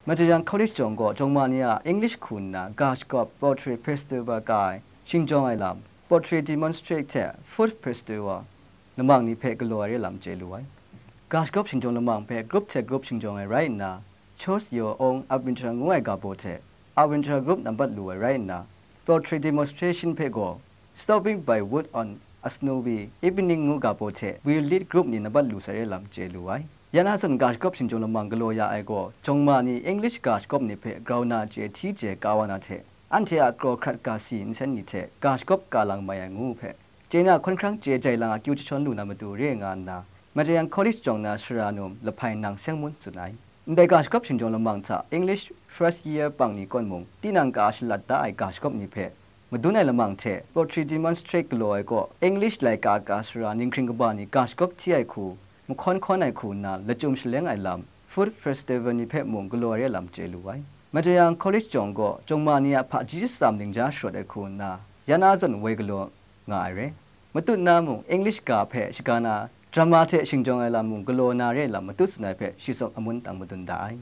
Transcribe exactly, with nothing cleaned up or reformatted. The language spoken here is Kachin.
Majayan College jawng gaw jawngma ni a English hku nna ga shagawp Poetry Festival ka ai shingjawng ai lam, Poetry Demonstrate hte Food Festival lamang ni hpe galaw ai re lam chye lu ai. Ga shagawp shingjawng lamang hpe group hte group shingjawng ai rai nna, Choose Your Own Adventure ngu ai ga baw hte Adventure Group nambat lu ai rai nna, Poetry Demonstration hpe gaw Stopping by Wood on a Snowy Evening ngu ga baw hte We Lead Group ni nambat lu sai re lam chye lu ai. Ya na zawn ga shagawp shingjawng lamang galaw ya ai gaw jawngma ni English ga shagawp ni hpe grau na chye hti chye ka wa na hte, anhte a kraw hkrat ga si nsen ni hte ga shagawp ka lang mai ai ngu hpe, chye na hkawn hkrang chye jai lang akyu jashawn lu na matu re nga nna, Majayan College jawng na sara num Lahpai Nang Seng Mun tsun ai. Ndai ga shagawp shingjawng lamang hta English first year pang ni kawn mung, tinang ka shalat da ai ga shagawp ni hpe madun ai lamang hte Poetry Demonstrate galaw ai gaw, English laika ka sara ninghkring kaba ni ga shagawp hti ai hku, mahkawn hkawn ai hku nna lachyum shaleng ai lam, Food Festival ni hpe mung galaw ai re lam chye lu ai. Majayan College jawng gaw jawngma ni a hpaji shatsam ningja sharawt ai hku nna, ya na zawn woi galaw nga ai re. Matut na mung English ga hpe shaga na, drama hte shingjawng ai lam mung galaw na re lam matut tsun ai hpe shi zawn amun tang madun da ai.